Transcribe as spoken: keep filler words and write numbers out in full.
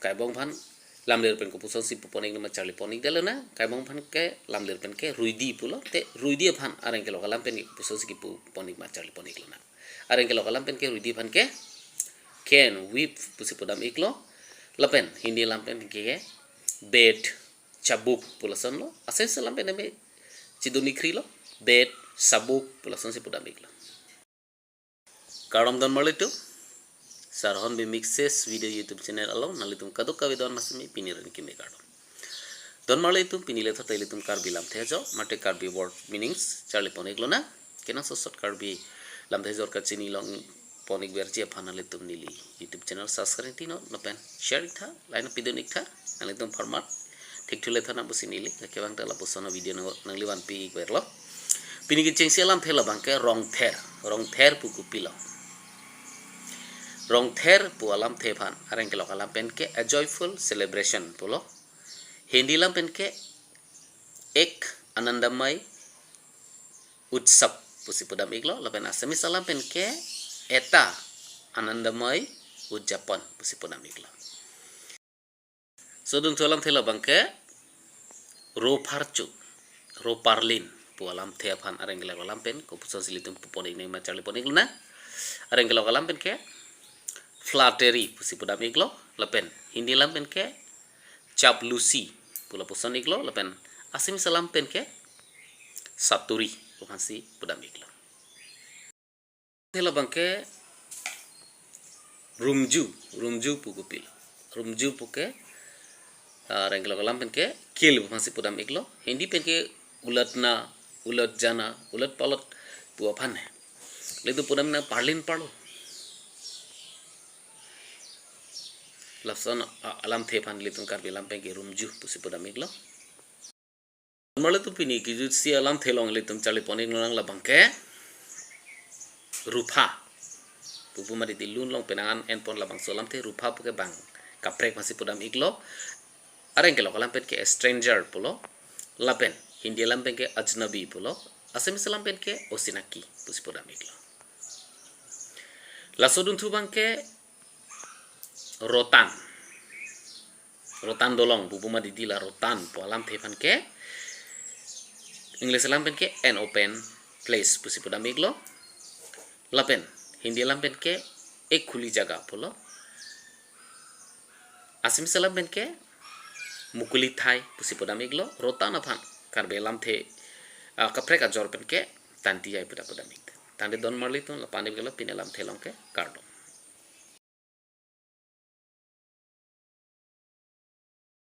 Kaibong aphan lamlir pen kopuson si pupon ik ma charli pon ik detlo na. Kaibong aphan ke lamlir pen ke ruidi pulo, te ruidi aphan areng kelok alam pen kopuson si kipu pon ik ma charli pon iklo na. Areng kelok alam pen ke ruidi aphan ke can, whip pusi pudam iklo. Lapen Hindi alam pen ke bat, chabuk pu lasonlo. Assamese alam pen name chidun ikrilo. Bat, sabuk pu lason si pudam iklo. Kardom don marli atum. Sarhon Bey Mixes Video YouTube channel along nanglitum kadokave don masimi pini ren kimi kardom. Don marli atum, pini le thot ilitum Karbi lamthe ajo, mate Karbi word meanings charli pon iklo na. Kenangsot sot Karbi lamthe ajo kachini long pon ik verji aphan nanglitum neli YouTube channel subscribe ti non, lapen share ik tha, like pidun ik tha, nanglitum format thik thule tha na pusi neli, lake bang ta lapuson video nang, nangli vanpi ik verlo. Pini kechengsi alamthe labang ke Rongther, Rongther pu kopilo. Rongther pu alamthe aphan areng kelok alam pen ke a joyful celebration pulo. Hindi alam pen ke ek anandamay utsav pusi pudam iklo, lapen Assamese alam pen ke eta anandamay udjapon pusi pudam iklo. Laso adunthu alamthe labang ke Ropharcho, Ropharlin pu alamthe aphan areng kelok alam pen kopuson si ilitum pupon ik ma charli pon iklo na. Areng kelok alam pen ke flattery pusi pudam iklo, lapen Hindi alam pen ke chaplusi pu lapuson iklo, lapen Assamese alam pen ke saturi pu aphan si pudam iklo. Alamthe labang ke rumju, rumju pu kopilo. Rumju pu ke, ah, areng kelok alam pen ke kill pu aphan si pudam iklo. Hindi pen ke ulatna, ulat jana, ulat palot pu aphan he. Ilitum pudam na parlin parlo. Lason, ah, alamthe aphan ilitum Karbi alam pen ke rumju pusi pudam iklo. Don marli atum, pini kejutsi alamthe along ilitum charli pon ik nang labang ke rupha. Pupu mari di lun long penang an en pon labangso alamthe, rupha pu ke bang kaprek aphan si pudam iklo. Areng kelok alam pen ke stranger pulo. Lapen Hindi alam pen ke ajnabi pulo. Assamese alam pen ke osinaki pusi pudam iklo. Laso adunthu abang ke rotan. Rotan dolong, pupu mari di la rotan pu alamthe aphan ke English alam pen ke an open place pusi pudam iklo. Lapen Hindi alam pen ke ek khuli jaga pulo. Assamese alam pen ke mukuli thai pusi pudam iklo. Rotan aphan Karbi alamthe, ah, kaprek ajor pen ke tanti ai pu ta pudam ik. Tangte don marli atum, lapu-an iklo pini alamthe along ke, kardom.